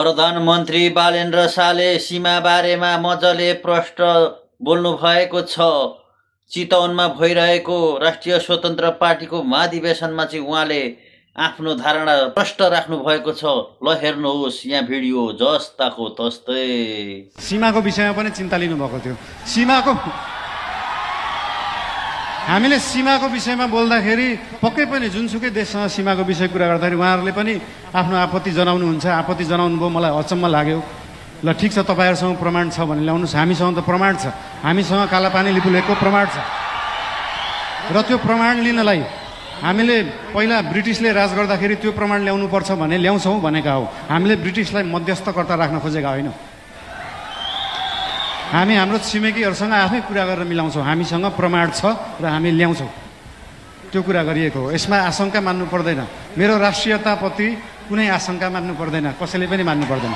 प्रधानमन्त्री बालेन्द्र शाहले सीमा बारेमा मजाले प्रश्न बोल्नु भएको छ। चितवनमा भइरहेको राष्ट्रिय स्वतन्त्र पार्टीको महाधिवेशनमा चाहिँ उहाँले आफ्नो धारणा प्रष्ट राख्नु भएको छ। ल हेर्नुहोस् यहाँ भिडियो जस्ताको तस्तै। सीमाको विषयमा पनि चिन्ता लिनुभएको थियो। हामीले सीमाको विषयमा बोल्दाखेरि पक्कै पनि जुनसुकै देशसँग सीमाको विषय कुरा गर्दाखेरि उहाँहरूले पनि आफ्नो आपत्ति जनाउनुहुन्छ। आपत्ति जनाउनु भयो, मलाई अचम्म लाग्यो। ल ठिक छ, तपाईँहरूसँग प्रमाण छ भने ल्याउनुहोस्। हामीसँग त प्रमाण छ, हामीसँग कालापानी लिपुलेखको प्रमाण छ। र त्यो प्रमाण लिनलाई हामीले पहिला ब्रिटिसले राज गर्दाखेरि त्यो प्रमाण ल्याउनुपर्छ भने ल्याउँछौँ भनेका हो। हामीले ब्रिटिसलाई मध्यस्थकर्ता राख्न खोजेका होइनौँ। हामी हाम्रो छिमेकीहरूसँग आफै कुरा गरेर मिलाउँछौँ। हामीसँग प्रमाण छ र हामी ल्याउँछौँ, त्यो कुरा गरिएको हो। यसमा आशंका मान्नु पर्दैन। मेरो राष्ट्रियताप्रति कुनै आशंका मान्नु पर्दैन, कसैले पनि मान्नु पर्दैन।